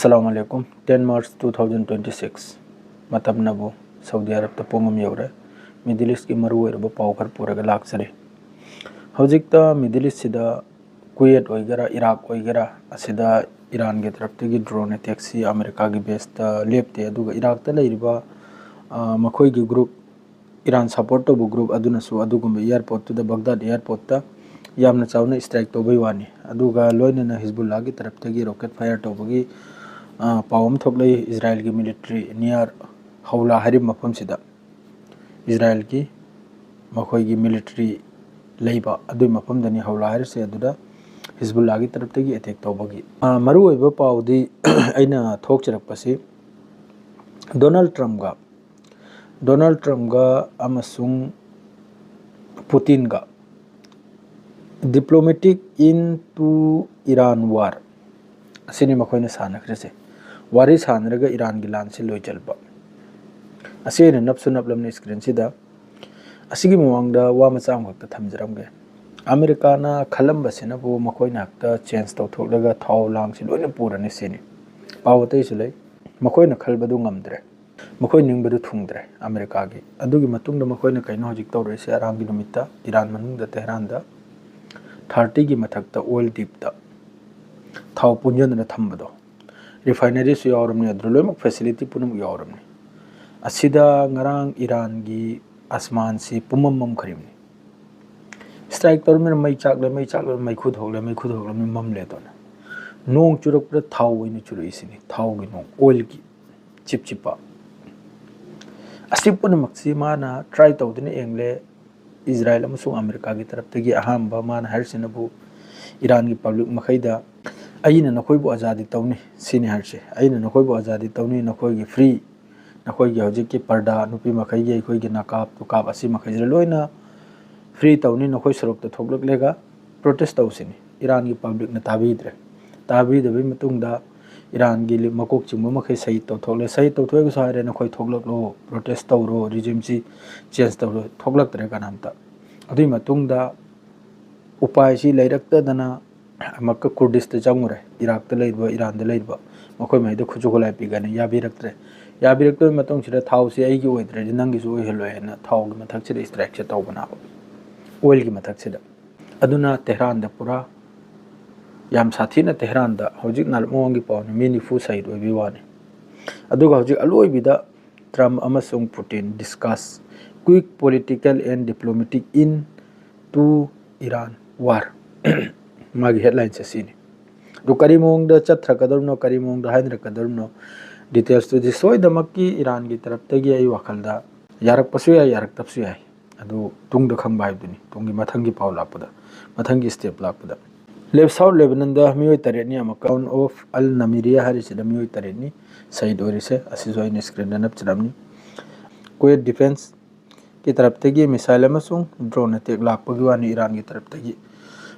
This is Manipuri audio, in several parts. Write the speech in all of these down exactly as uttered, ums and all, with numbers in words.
ꯑꯁꯂꯥꯃꯨ ꯑꯂꯥꯏꯀꯨꯝ꯫ Ten March two thousand twenty six, ꯃꯇꯝꯅꯕꯨ ꯁꯥꯎꯗꯤ ꯑꯔꯕꯇ ꯄꯨꯡ ꯑꯃ ꯌꯧꯔꯦ꯫ Middle Eastꯀꯤ ꯃꯔꯨꯑꯣꯏꯔꯕ ꯄꯥꯎ ꯈꯔ ꯄꯨꯔꯒ ꯂꯥꯛꯆꯔꯤ꯫ ꯍꯧꯖꯤꯛꯇ Middle Eastꯁꯤꯗ ꯀꯨꯋꯦꯠ ꯑꯣꯏꯒꯦꯔꯥ, ꯏꯔꯥꯛ ꯑꯣꯏꯒꯦꯔꯥ, ꯑꯁꯤꯗ ꯏꯔꯥꯟꯒꯤ ꯇꯔꯞꯇꯒꯤ drone attackꯁꯤ ꯑꯃꯦꯔꯤꯀꯥꯒꯤ baseꯇ ꯂꯦꯞꯇꯦ꯫ ꯑꯗꯨꯒ ꯏꯔꯥꯛꯇ ꯂꯩꯔꯤꯕ, ꯑ, ꯃꯈꯣꯏꯒꯤ group, ꯏꯔꯥꯟ support ꯇꯧꯕ group ꯑꯗꯨꯅꯁꯨ ꯑꯗꯨꯒꯨꯝꯕ airportꯇꯨꯗ, ꯕꯒꯗꯥꯗ airportꯇ ꯌꯥꯝꯅ ꯆꯥꯎꯅ strike ꯇꯧꯕꯩ ꯋꯥꯅꯤ꯫ ꯑꯗꯨꯒ ꯂꯣꯏꯅꯅ ꯍꯤꯖꯕꯨꯜꯂꯥꯒꯤ ꯇꯔꯞꯇꯒꯤ rocket fire ꯇꯧꯕꯒꯤ, ꯑ, ꯄꯥꯎ ꯑꯃ ꯊꯣꯛꯂꯛꯏ꯫ ꯏꯖꯔꯥꯏꯜꯒꯤ military near ꯍꯧꯂꯥ ꯍꯥꯏꯔꯤꯕ ꯃꯐꯝꯁꯤꯗ, ꯏꯖꯔꯥꯏꯜꯒꯤ ꯃꯈꯣꯏꯒꯤ military ꯂꯩꯕ ꯑꯗꯨꯒꯤ ꯃꯐꯝꯗꯅꯤ, ꯍꯧꯂꯥ ꯍꯥꯏꯔꯤꯁꯦ꯫ ꯑꯗꯨꯗ ꯍꯤꯖꯕꯨꯜꯂꯥꯒꯤ ꯇꯔꯞꯇꯒꯤ attack ꯇꯧꯕꯒꯤ, ꯑ, ꯃꯔꯨꯑꯣꯏꯕ ꯄꯥꯎꯗꯤ ꯑꯩꯅ ꯊꯣꯛꯆꯔꯛꯄꯁꯤ ꯗꯣꯅꯥꯜꯗ ꯇ꯭ꯔꯝꯞꯒ, ꯗꯣꯅꯥꯜꯗ ꯇ꯭ꯔꯝꯞꯒ ꯑꯃꯁꯨꯡ ꯄꯨꯇꯤꯟꯒ diplomatic end to Iran war, ꯑꯁꯤꯅꯤ ꯃꯈꯣꯏꯅ ꯁꯥꯟꯅꯈ꯭ꯔꯤꯁꯦ꯫ ꯋꯥꯔꯤ ꯁꯥꯟꯅꯔꯒ ꯏꯔꯥꯟꯒꯤ ꯂꯥꯟꯁꯤ ꯂꯣꯏꯁꯤꯟꯕ꯫ ꯑꯁꯤ ꯑꯩꯅ ꯅꯞꯁꯨ ꯅꯞꯂꯝꯅꯤ screenꯁꯤꯗ꯫ ꯑꯁꯤꯒꯤ ꯃꯃꯥꯡꯗ ꯋꯥ ꯃꯆꯥ ꯑꯃꯈꯛꯇ ꯊꯝꯖꯔꯝꯒꯦ꯫ ꯑꯃꯦꯔꯤꯀꯥꯅ ꯈꯜꯂꯝꯕꯁꯤꯅꯕꯨ ꯃꯈꯣꯏꯅ ꯍꯦꯛꯇ change ꯇꯧꯊꯣꯛꯂꯒ ꯊꯥꯎ ꯂꯥꯡꯁꯤ ꯂꯣꯏꯅ ꯄꯨꯔꯅꯤ ꯁꯤꯅꯤ꯫ ꯄꯥꯎ ꯑꯇꯩꯁꯨ ꯂꯩ꯫ ꯃꯈꯣꯏꯅ ꯈꯜꯕꯗꯨ ꯉꯝꯗ꯭ꯔꯦ꯫ ꯃꯈꯣꯏ ꯅꯤꯡꯕꯗꯨ ꯊꯨꯡꯗ꯭ꯔꯦ ꯑꯃꯦꯔꯤꯀꯥꯒꯤ꯫ ꯑꯗꯨꯒꯤ ꯃꯇꯨꯡꯗ ꯃꯈꯣꯏꯅ ꯀꯩꯅꯣ ꯍꯧꯖꯤꯛ ꯇꯧꯔꯤꯁꯦ? ꯑꯔꯥꯝꯒꯤ ꯅꯨꯃꯤꯠꯇ ꯏꯔꯥꯟ ꯃꯅꯨꯡꯗ ꯇꯦꯍꯔꯥꯟꯗ thirtyꯒꯤ ꯃꯊꯛꯇ oil deptꯇ ꯊꯥꯎ ꯄꯨꯟꯁꯤꯟꯗꯨꯅ ꯊꯝꯕꯗꯣ, refineryꯁꯨ ꯌꯥꯎꯔꯝꯅꯤ, ꯑꯗꯨꯗ ꯂꯣꯏꯅꯃꯛ facility ꯄꯨꯝꯅꯃꯛ ꯌꯥꯎꯔꯝꯅꯤ꯫ ꯑꯁꯤꯗ ꯉꯔꯥꯡ ꯏꯔꯥꯟꯒꯤ ꯑꯁꯃꯥꯟꯁꯤ ꯄꯨꯝꯃꯝ ꯃꯝꯈ꯭ꯔꯤꯕꯅꯤ꯫ Strike ꯇꯧꯔꯝꯅꯤꯅ ꯃꯩ ꯆꯥꯛꯂꯦ, ꯃꯩ ꯆꯥꯛꯂꯦ, ꯃꯩꯈꯨ ꯊꯣꯛꯂꯦ, ꯃꯩꯈꯨ ꯊꯣꯛꯂꯦ, ꯃꯝꯂꯦ ꯑꯗꯨꯅ꯫ ꯅꯣꯡ ꯆꯨꯔꯛꯄꯗ ꯊꯥꯎ ꯑꯣꯏꯅ ꯆꯨꯔꯛꯏꯁꯤꯅꯤ, ꯊꯥꯎꯒꯤ ꯅꯣꯡ, oilꯒꯤ ꯆꯤꯞ ꯆꯤꯞꯄ꯫ ꯑꯁꯤ ꯄꯨꯝꯅꯃꯛꯁꯤ ꯃꯥꯅ try ꯇꯧꯗꯨꯅ ꯌꯦꯡꯂꯦ꯫ ꯏꯖꯔꯥꯏꯜ ꯑꯃꯁꯨꯡ ꯑꯃꯦꯔꯤꯀꯥꯒꯤ ꯇꯔꯞꯇꯒꯤ ꯑꯍꯥꯟꯕ ꯃꯥꯅ ꯍꯥꯏꯔꯤꯁꯤꯅꯕꯨ ꯏꯔꯥꯟꯒꯤ public ꯃꯈꯩꯗ, "ꯑꯩꯅ ꯅꯈꯣꯏꯕꯨ ꯑꯖꯥꯗꯤ ꯇꯧꯅꯤ" ꯁꯤꯅꯤ ꯍꯥꯏꯔꯤꯁꯦ꯫ "ꯑꯩꯅ ꯅꯈꯣꯏꯕꯨ ꯑꯖꯥꯗꯤ ꯇꯧꯅꯤ, ꯅꯈꯣꯏꯒꯤ free, ꯅꯈꯣꯏꯒꯤ ꯍꯧꯖꯤꯛꯀꯤ ꯄꯔꯗꯥ, ꯅꯨꯄꯤ ꯃꯈꯩꯒꯤ, ꯑꯩꯈꯣꯏꯒꯤ ꯅꯀꯥꯞ ꯇꯨꯀꯥꯞ ꯑꯁꯤ ꯃꯈꯩꯁꯤꯗ ꯂꯣꯏꯅ free ꯇꯧꯅꯤ, ꯅꯈꯣꯏ ꯁꯣꯔꯣꯛꯇ ꯊꯣꯛꯂꯛꯂꯒ protest ꯇꯧꯁꯤꯅꯤ"꯫ ꯏꯔꯥꯟꯒꯤ publicꯅ ꯇꯥꯕꯤꯗ꯭ꯔꯦ꯫ ꯇꯥꯕꯤꯗꯕꯒꯤ ꯃꯇꯨꯡꯗ ꯏꯔꯥꯟꯒꯤ ꯂꯤ-, ꯃꯀꯣꯛ ꯆꯤꯡꯕ ꯃꯈꯩ ꯁꯍꯤꯗ ꯇꯧꯊꯣꯛꯂꯦ꯫ ꯁꯍꯤꯗ ꯇꯧꯊꯣꯛꯑꯒꯁꯨ ꯍꯥꯏꯔꯦ, "ꯅꯈꯣꯏ ꯊꯣꯛꯂꯛꯂꯣ, protest ꯇꯧꯔꯣ, regimeꯁꯤ change ꯇꯧꯔꯣ"꯫ ꯊꯣꯛꯂꯛꯇ꯭ꯔꯦ ꯀꯅꯥꯝꯇ꯫ ꯑꯗꯨꯒꯤ ꯃꯇꯨꯡꯗ ꯎꯄꯥꯏꯁꯤ ꯂꯩꯔꯛꯇꯗꯅ ꯑꯃꯨꯛꯀ ꯀꯨꯔꯗꯤꯁꯇ ꯆꯪꯉꯨꯔꯦ, ꯏꯔꯥꯛꯇ ꯂꯩꯔꯤꯕ, ꯏꯔꯥꯟꯗ ꯂꯩꯔꯤꯕ, ꯃꯈꯣꯏ ꯃꯈꯩꯗ ꯈꯨꯠꯁꯨ ꯈꯨꯠꯂꯥꯏ ꯄꯤꯒꯅꯤ, ꯌꯥꯕꯤꯔꯛꯇ꯭ꯔꯦ꯫ ꯌꯥꯕꯤꯔꯛꯇꯕ ꯃꯇꯨꯡꯁꯤꯗ ꯊꯥꯎꯁꯤ ꯑꯩꯒꯤ ꯑꯣꯏꯗ꯭ꯔꯗꯤ ꯅꯪꯒꯤꯁꯨ ꯑꯣꯏꯍꯜꯂꯣꯏ ꯍꯥꯏꯅ ꯊꯥꯎꯒꯤ ꯃꯊꯛꯁꯤꯗ ꯏꯁꯇ꯭ꯔꯥꯏꯛꯁꯦ ꯇꯧꯕꯅꯦꯕ, ꯑꯣꯏꯜꯒꯤ ꯃꯊꯛꯁꯤꯗ꯫ ꯑꯗꯨꯅ ꯇꯦꯍꯔꯥꯟꯗ ꯄꯨꯔꯥ ꯌꯥꯝ ꯁꯥꯊꯤꯅ, ꯇꯦꯍꯔꯥꯟꯗ ꯍꯧꯖꯤꯛ ꯅꯥꯔꯛ ꯃꯃꯥꯡꯒꯤ ꯄꯥꯎꯅꯤ, ꯃꯤ ꯅꯤꯐꯨ ꯁꯍꯤꯗ ꯑꯣꯏꯕꯒꯤ ꯋꯥꯅꯤ꯫ ꯑꯗꯨꯒ ꯍꯧꯖꯤꯛ ꯑꯂꯣꯏꯕꯤꯗ ꯇ꯭ꯔꯝꯞ ꯑꯃꯁꯨꯡ ꯄꯨꯇꯤꯟ discuss quick political and diplomatic end to Iran war꯫ ꯃꯥꯒꯤ ꯍꯦꯗꯂꯥꯏꯟꯁꯦ ꯁꯤꯅꯤ꯫ ꯑꯗꯨ ꯀꯔꯤ ꯃꯑꯣꯡꯗ ꯆꯠꯊꯔꯛꯀꯗꯧꯔꯤꯅꯣ, ꯀꯔꯤ ꯃꯑꯣꯡꯗ ꯍꯥꯏꯅꯔꯛꯀꯗꯧꯔꯤꯅꯣ, ꯗꯤꯇꯦꯜꯁꯇꯨꯗꯤ ꯁꯣꯏꯗꯅꯃꯛꯀꯤ ꯏꯔꯥꯟꯒꯤ ꯇꯔꯞꯇꯒꯤ ꯑꯩ ꯋꯥꯈꯜꯗ ꯌꯥꯔꯛꯄꯁꯨ ꯌꯥꯏ, ꯌꯥꯔꯛꯇꯕꯁꯨ ꯌꯥꯏ꯫ ꯑꯗꯨ ꯇꯨꯡꯗ ꯈꯪꯕ ꯍꯥꯏꯕꯗꯨꯅꯤ, ꯇꯨꯡꯒꯤ ꯃꯊꯪꯒꯤ ꯄꯥꯎ ꯂꯥꯛꯄꯗ, ꯃꯊꯪꯒꯤ ꯁ꯭ꯇꯦꯞ ꯂꯥꯛꯄꯗ꯫ ꯂꯦꯐ ꯁꯥꯎꯠ ꯂꯦꯕꯅꯟꯗ ꯃꯤꯑꯣꯏ ꯇꯔꯦꯠꯅꯤ ꯑꯃꯨꯛ, ꯇꯥꯎꯟ ꯑꯣꯐ ꯑꯜ ꯅꯃꯤꯔꯤꯌꯥ ꯍꯥꯏꯔꯤꯁꯤꯗ ꯃꯤꯑꯣꯏ ꯇꯔꯦꯠꯅꯤ ꯁꯍꯤꯗ ꯑꯣꯏꯔꯤꯁꯦ꯫ ꯑꯁꯤꯁꯨ ꯑꯩꯅ ꯁ꯭ꯀ꯭ꯔꯤꯟꯗ ꯅꯞꯆꯔꯝꯅꯤ꯫ ꯀꯨꯋꯦꯠ ꯗꯤꯐꯦꯟꯁꯀꯤ ꯇꯔꯞꯇꯒꯤ ꯃꯤꯁꯥꯏꯜ ꯑꯃꯁꯨꯡ ꯗ꯭ꯔꯣꯟ ꯑꯦꯇꯦꯛ ꯂꯥꯛꯄꯒꯤ ꯋꯥꯅꯤ ꯏꯔꯥꯟꯒꯤ ꯇꯔꯞꯇꯒꯤ꯫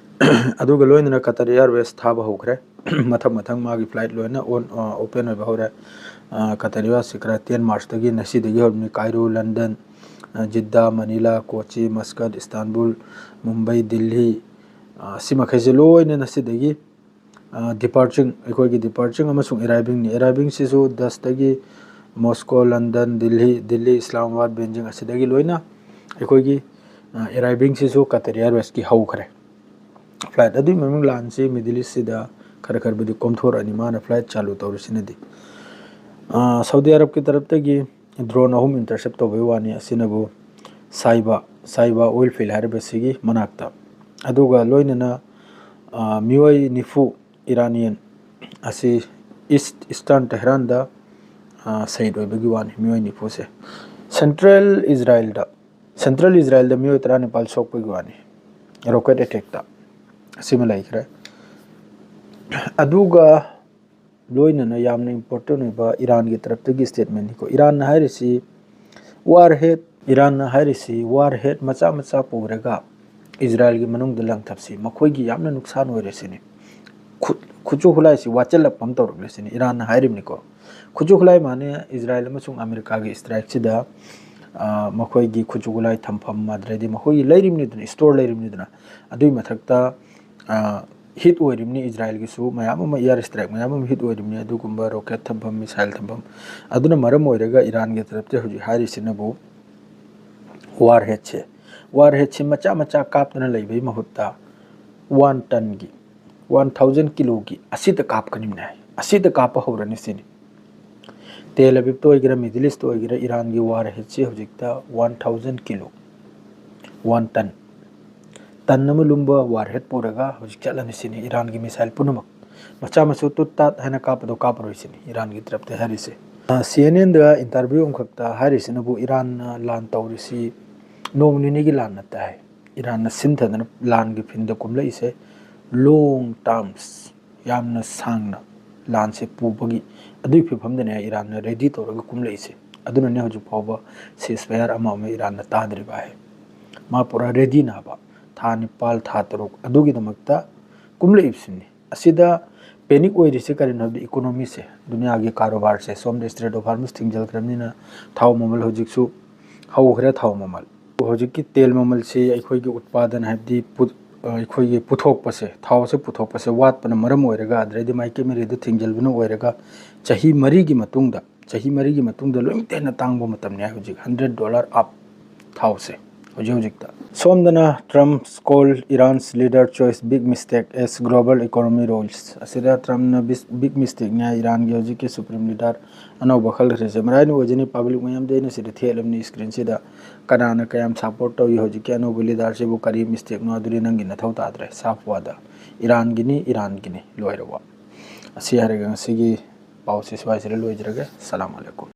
ꯑꯗꯨꯒ ꯂꯣꯏꯅꯅ ꯀꯇꯔ ꯑꯦꯌꯔꯋꯦꯁ ꯊꯥꯕ ꯍꯧꯈ꯭ꯔꯦ꯫ ꯃꯊꯪ ꯃꯊꯪ ꯃꯥꯒꯤ ꯐ꯭ꯂꯥꯏꯠ ꯂꯣꯏꯅ ꯑꯣꯟ, ꯑ, ꯑꯣꯄꯦꯟ ꯑꯣꯏꯕ ꯍꯧꯔꯦ꯫ ꯑ, ꯀꯇꯔ ꯑꯦꯌꯔꯋꯦꯁꯁꯤ ꯈꯔ ꯇꯦꯟ ꯃꯥꯔꯆꯇꯒꯤ, ꯉꯁꯤꯗꯒꯤ ꯍꯧꯔꯕꯅꯤ꯫ ꯀꯥꯏꯔꯣ, ꯂꯟꯗꯟ, ꯑ, ꯖꯤꯗꯥ, ꯃꯅꯤꯂꯥ, ꯀꯣꯆꯤ, ꯃꯁꯀꯠ, ꯏꯁꯇꯥꯟꯕꯨꯜ, ꯃꯨꯝꯕꯩ, ꯗꯤꯜꯂꯤ, ꯑ, ꯁꯤ ꯃꯈꯩꯁꯦ ꯂꯣꯏꯅ ꯉꯁꯤꯗꯒꯤ, ꯑ, ꯗꯤꯄꯥꯔꯆꯤꯡ, ꯑꯩꯈꯣꯏꯒꯤ ꯗꯤꯄꯥꯔꯆꯤꯡ ꯑꯃꯁꯨꯡ ꯑꯦꯔꯥꯏꯚꯤꯡꯅꯤ꯫ ꯑꯦꯔꯥꯏꯚꯤꯡꯁꯤꯁꯨ ꯗꯁꯇꯒꯤ ꯃꯣꯁꯀꯣ, ꯂꯟꯗꯟ, ꯗꯤꯜꯂꯤ, ꯗꯤꯜꯂꯤ, ꯏꯁꯂꯥꯃꯥꯕꯥꯗ, ꯕꯦꯟꯖꯤꯡ ꯑꯁꯤꯗꯒꯤ ꯂꯣꯏꯅ ꯑꯩꯈꯣꯏꯒꯤ, ꯑ, ꯑꯦꯔꯥꯏꯚꯤꯡꯁꯤꯁꯨ ꯀꯇꯔ ꯑꯦꯌꯔꯋꯦꯁꯀꯤ ꯍꯧꯈ꯭ꯔꯦ ꯐ꯭ꯂꯥꯏꯠ꯫ ꯑꯗꯨꯒꯤ ꯃꯃꯤꯡ ꯂꯥꯟꯁꯤ ꯃꯤꯗꯜ ꯏꯁꯁꯤꯗ ꯈꯔ ꯈꯔꯕꯨꯗꯤ ꯀꯣꯝꯊꯣꯔꯛꯑꯅꯤ, ꯃꯥꯅ ꯐ꯭ꯂꯥꯏꯠ ꯆꯥꯂꯨ ꯇꯧꯔꯤꯁꯤꯅꯗꯤ꯫ ꯑ, ꯁꯥꯎꯗꯤ ꯑꯔꯕꯀꯤ ꯇꯔꯞꯇꯒꯤ ꯗ꯭ꯔꯣꯟ ꯑꯍꯨꯝ ꯏꯟꯇꯔꯁꯦꯞ ꯇꯧꯕꯒꯤ ꯋꯥꯅꯤ꯫ ꯑꯁꯤꯅꯕꯨ ꯁꯥꯏꯕ, ꯁꯥꯏꯕ ꯑꯣꯏꯜ ꯐꯤꯜ ꯍꯥꯏꯔꯤꯕꯁꯤꯒꯤ ꯃꯅꯥꯛꯇ꯫ ꯑꯗꯨꯒ ꯂꯣꯏꯅꯅ, ꯑ, ꯃꯤꯑꯣꯏ ꯅꯤꯐꯨ ꯏꯔꯥꯅꯤꯌꯟ ꯑꯁꯤ ꯏꯁ, ꯏꯁꯇꯔꯟ ꯇꯦꯍꯔꯥꯟꯗ, ꯑ, ꯁꯍꯤꯗ ꯑꯣꯏꯕꯒꯤ ꯋꯥꯅꯤ, ꯃꯤꯑꯣꯏ ꯅꯤꯐꯨꯁꯦ꯫ ꯁꯦꯟꯇ꯭ꯔꯦꯜ ꯏꯖꯔꯥꯏꯜꯗ, ꯁꯦꯟꯇ꯭ꯔꯦꯜ ꯏꯖꯔꯥꯏꯜꯗ ꯃꯤꯑꯣꯏ ꯇꯔꯥꯅꯤꯄꯥꯜ ꯁꯣꯛꯄꯒꯤ ꯋꯥꯅꯤ, ꯔꯣꯀꯦꯠ ꯑꯦꯇꯦꯛꯇ꯫ ꯑꯁꯤꯃ ꯂꯩꯈ꯭ꯔꯦ꯫ ꯑꯗꯨꯒ ꯂꯣꯏꯅꯅ ꯌꯥꯝꯅ ꯏꯝꯄꯣꯔꯇꯦꯟ ꯑꯣꯏꯕ ꯏꯔꯥꯟꯒꯤ ꯇꯔꯞꯇꯒꯤ ꯁ꯭ꯇꯦꯠꯃꯦꯟꯅꯤꯀꯣ꯫ ꯏꯔꯥꯟꯅ ꯍꯥꯏꯔꯤꯁꯤ ꯋꯥꯔ ꯍꯦꯠ, ꯏꯔꯥꯟꯅ ꯍꯥꯏꯔꯤꯁꯤ ꯋꯥꯔ ꯍꯦꯠ ꯃꯆꯥ ꯃꯆꯥ ꯄꯨꯔꯒ ꯏꯖꯔꯥꯏꯜꯒꯤ ꯃꯅꯨꯡꯗ ꯂꯪꯊꯞꯁꯤ ꯃꯈꯣꯏꯒꯤ ꯌꯥꯝꯅ ꯅꯨꯡꯁꯥꯟ ꯑꯣꯏꯔꯦ ꯁꯤꯅꯤ꯫ ꯈꯨꯠ, ꯈꯨꯠꯁꯨ ꯈꯨꯠꯂꯥꯏꯁꯤ ꯋꯥꯠꯆꯜꯂꯛꯄ ꯑꯃ ꯇꯧꯔꯛꯂꯦ ꯁꯤꯅꯤ ꯏꯔꯥꯟꯅ ꯍꯥꯏꯔꯤꯕꯅꯤꯀꯣ꯫ ꯈꯨꯠꯁꯨ ꯈꯨꯠꯂꯥꯏ ꯃꯥꯅꯦ, ꯏꯖꯔꯥꯏꯜ ꯑꯃꯁꯨꯡ ꯑꯃꯦꯔꯤꯀꯥꯒꯤ ꯏꯁꯇ꯭ꯔꯥꯏꯛꯁꯤꯗ, ꯑ, ꯃꯈꯣꯏꯒꯤ ꯈꯨꯠꯁꯨ ꯈꯨꯠꯂꯥꯏ ꯊꯝꯐꯝ, ꯑꯗꯨꯗꯩꯗꯤ ꯃꯈꯣꯏꯒꯤ ꯂꯩꯔꯤꯕꯅꯤꯗꯅ, ꯏꯁꯇꯣꯔ ꯂꯩꯔꯤꯕꯅꯤꯗꯅ, ꯑꯗꯨꯒꯤ ꯃꯊꯛꯇ, ꯑ, ꯍꯤꯠ ꯑꯣꯏꯔꯤꯕꯅꯤ, ꯏꯖꯔꯥꯏꯜꯒꯤꯁꯨ ꯃꯌꯥꯝ ꯑꯃ, ꯏꯌꯥꯔ ꯏꯁꯇ꯭ꯔꯥꯏꯛ ꯃꯌꯥꯝ ꯑꯃ ꯍꯤꯠ ꯑꯣꯏꯔꯤꯕꯅꯤ, ꯑꯗꯨꯒꯨꯝꯕ ꯔꯣꯀꯦꯠ ꯊꯝꯐꯝ, ꯃꯤꯁꯥꯏꯜ ꯊꯝꯐꯝ꯫ ꯑꯗꯨꯅ ꯃꯔꯝ ꯑꯣꯏꯔꯒ ꯏꯔꯥꯟꯒꯤ ꯇꯔꯞꯇ ꯍꯧꯖꯤꯛ ꯍꯥꯏꯔꯤꯁꯤꯅꯕꯨ ꯋꯥꯔ ꯍꯦꯠꯁꯦ, ꯋꯥꯔ ꯍꯦꯠꯁꯦ ꯃꯆꯥ ꯃꯆꯥ ꯀꯥꯞꯇꯅ ꯂꯩꯕꯒꯤ ꯃꯍꯨꯠꯇ ꯋꯥꯟ ꯇꯟꯒꯤ, ꯋꯥꯟ ꯊꯥꯎꯖꯟ ꯀꯤꯂꯣꯒꯤ ꯑꯁꯤꯗ ꯀꯥꯞꯀꯅꯤꯕꯅꯦ ꯍꯥꯏ, ꯑꯁꯤꯗ ꯀꯥꯞꯄ ꯍꯧꯔꯅꯤ ꯁꯤꯅꯤ꯫ ꯇꯦꯜ ꯑꯕꯤꯕꯇ ꯑꯣꯏꯒꯦꯔꯥ, ꯃꯤꯗꯜ ꯏꯁꯇ ꯑꯣꯏꯒꯦꯔꯥ, ꯏꯔꯥꯟꯒꯤ ꯋꯥꯔ ꯍꯦꯠꯁꯤ ꯍꯧꯖꯤꯛꯇ ꯋꯥꯟ ꯊꯥꯎꯖꯟ ꯀꯤꯂꯣ, ꯋꯥꯟ ꯇꯟ, ꯇꯟ ꯑꯃ ꯂꯨꯝꯕ ꯋꯥꯔ ꯍꯦꯠ ꯄꯨꯔꯒ ꯍꯧꯖꯤꯛ ꯆꯠꯂꯅꯤ ꯁꯤꯅꯤ꯫ ꯏꯔꯥꯟꯒꯤ ꯃꯤꯁꯥꯏꯜ ꯄꯨꯝꯅꯃꯛ ꯃꯆꯥ ꯃꯁꯨ ꯇꯨꯠ ꯇꯥꯠ ꯍꯥꯏꯅ ꯀꯥꯞꯄꯗꯣ ꯀꯥꯞꯄꯔꯣꯏ ꯁꯤꯅꯤ ꯏꯔꯥꯟꯒꯤ ꯇꯔꯞꯇ ꯍꯥꯏꯔꯤꯁꯦ꯫ ꯁꯤ ꯑꯦꯟ ꯑꯦꯟꯗ ꯏꯟꯇꯔꯚ꯭ꯌꯨ ꯑꯃꯈꯛꯇ ꯍꯥꯏꯔꯤꯁꯤꯅꯕꯨ ꯏꯔꯥꯟꯅ ꯂꯥꯟ ꯇꯧꯔꯤꯁꯤ ꯅꯣꯡ ꯅꯤꯅꯤꯒꯤ ꯂꯥꯟ ꯅꯠꯇꯦ ꯍꯥꯏ꯫ ꯏꯔꯥꯟꯅ ꯁꯤꯟꯊꯗꯅ ꯂꯥꯟꯒꯤ ꯐꯤꯟꯗ ꯀꯨꯝꯂꯛꯏꯁꯦ ꯂꯣꯡ ꯇꯥꯔꯝꯁ, ꯌꯥꯝꯅ ꯁꯥꯡꯅ ꯂꯥꯟꯁꯦ ꯄꯨꯕꯒꯤ, ꯑꯗꯨꯒꯤ ꯐꯤꯕꯝꯗꯅꯦ ꯏꯔꯥꯟꯅ ꯔꯦꯗꯤ ꯇꯧꯔꯒ ꯀꯨꯝꯂꯛꯏꯁꯦ꯫ ꯑꯗꯨꯅꯅꯦ ꯍꯧꯖꯤꯛ ꯐꯥꯎꯕ ceasefire ꯑꯃ ꯑꯃ ꯏꯔꯥꯟꯅ ꯇꯥꯗ꯭ꯔꯤꯕ ꯍꯥꯏ꯫ ꯃꯥ ꯄꯨꯔꯥ ꯔꯦꯗꯤꯅꯦ ꯍꯥꯏꯕ, ꯊꯥ ꯅꯤꯄꯥꯜ, ꯊꯥ ꯇꯔꯨꯛ ꯑꯗꯨꯒꯤꯗꯃꯛꯇ ꯀꯨꯝꯂꯛꯏꯕꯁꯤꯅꯤ꯫ ꯑꯁꯤꯗ ꯄꯦꯅꯤꯛ ꯑꯣꯏꯔꯤꯁꯦ ꯀꯔꯤꯅꯣ ꯍꯥꯏꯕꯗ, ꯏꯀꯣꯅꯣꯃꯤꯁꯦ, ꯗꯨꯅꯤꯌꯥꯒꯤ ꯀꯥꯔꯣꯕꯥꯔꯁꯦ, ꯁꯣꯝꯗ ꯏꯁꯇ꯭ꯔꯦꯠ ꯑꯣꯐ ꯍꯣꯔꯃꯨꯖ ꯊꯤꯡꯖꯤꯜꯈ꯭ꯔꯕꯅꯤꯅ ꯊꯥꯎ ꯃꯃꯜ ꯍꯧꯖꯤꯛꯁꯨ ꯍꯧꯈ꯭ꯔꯦ꯫ ꯊꯥꯎ ꯃꯃꯜ, ꯍꯧꯖꯤꯛꯀꯤ ꯇꯦꯜ ꯃꯃꯜꯁꯤ ꯑꯩꯈꯣꯏꯒꯤ ꯎꯠꯄꯥꯗꯟ, ꯍꯥꯏꯕꯗꯤ ꯄꯨ-, ꯑ, ꯑꯩꯈꯣꯏꯒꯤ ꯄꯨꯊꯣꯛꯄꯁꯦ, ꯊꯥꯎꯁꯦ ꯄꯨꯊꯣꯛꯄꯁꯦ ꯋꯥꯠꯄꯅ ꯃꯔꯝ ꯑꯣꯏꯔꯒ, ꯑꯗꯨꯗꯩꯗꯤ ꯃꯥꯏꯀꯩ ꯃꯔꯤꯗ ꯊꯤꯡꯖꯤꯜꯕꯅ ꯑꯣꯏꯔꯒ, ꯆꯍꯤ ꯃꯔꯤꯒꯤ ꯃꯇꯨꯡꯗ, ꯆꯍꯤ ꯃꯔꯤꯒꯤ ꯃꯇꯨꯡꯗ ꯂꯣꯏꯅꯃꯛꯇ ꯍꯦꯟꯅ ꯇꯥꯡꯕ ꯃꯇꯝꯅꯤ ꯍꯧꯖꯤꯛ, ꯍꯟꯗ꯭ꯔꯦꯠ ꯗꯣꯂꯔ ꯑꯞ ꯊꯥꯎꯁꯦ ꯍꯧꯖꯤꯛ ꯍꯧꯖꯤꯛꯇ꯫ ꯁꯣꯝꯗꯅ Trump's call Iran's leader choice big mistake as global economy rolls꯫ ꯑꯁꯤꯗ ꯇ꯭ꯔꯝꯞꯅ ꯕꯤꯁ-, ꯕꯤꯛ ꯃꯤꯁꯇꯦꯛꯅꯤ ꯍꯥꯏ, ꯏꯔꯥꯟꯒꯤ ꯍꯧꯖꯤꯛꯀꯤ ꯁꯨꯄ꯭ꯔꯤꯝ ꯂꯤꯗꯔ ꯑꯅꯧꯕ ꯈꯜꯈ꯭ꯔꯤꯁꯦ꯫ ꯃꯔꯥꯏꯅ ꯑꯣꯏꯖꯅꯤ, ꯄꯕ꯭ꯂꯤꯛ ꯃꯌꯥꯝꯗ ꯑꯩꯅ ꯁꯤꯗ ꯊꯦꯠꯂꯕꯅꯤ ꯏꯁꯀ꯭ꯔꯤꯟꯁꯤꯗ꯫ ꯀꯅꯥꯅ ꯀꯌꯥꯝ ꯁꯞꯄꯣꯔꯠ ꯇꯧꯏ ꯍꯧꯖꯤꯛꯀꯤ ꯑꯅꯧꯕ ꯂꯤꯗꯔꯁꯤꯕꯨ, ꯀꯔꯤ ꯃꯤꯁꯇꯦꯛꯅꯣ, ꯑꯗꯨꯗꯤ ꯅꯪꯒꯤ ꯅꯊꯧ ꯇꯥꯗ꯭ꯔꯦ꯫ ꯁꯥꯐ ꯋꯥꯗ ꯏꯔꯥꯟꯒꯤꯅꯤ, ꯏꯔꯥꯟꯒꯤꯅꯤ, ꯂꯣꯏꯔꯕ꯫ ꯑꯁꯤ ꯍꯥꯏꯔꯒ ꯉꯁꯤꯒꯤ ꯄꯥꯎꯁꯦ ꯁ꯭ꯋꯥꯏꯁꯤꯗ ꯂꯣꯏꯖꯔꯒꯦ꯫ ꯁꯂꯥꯝ ꯑꯂꯩꯀꯨꯝ꯫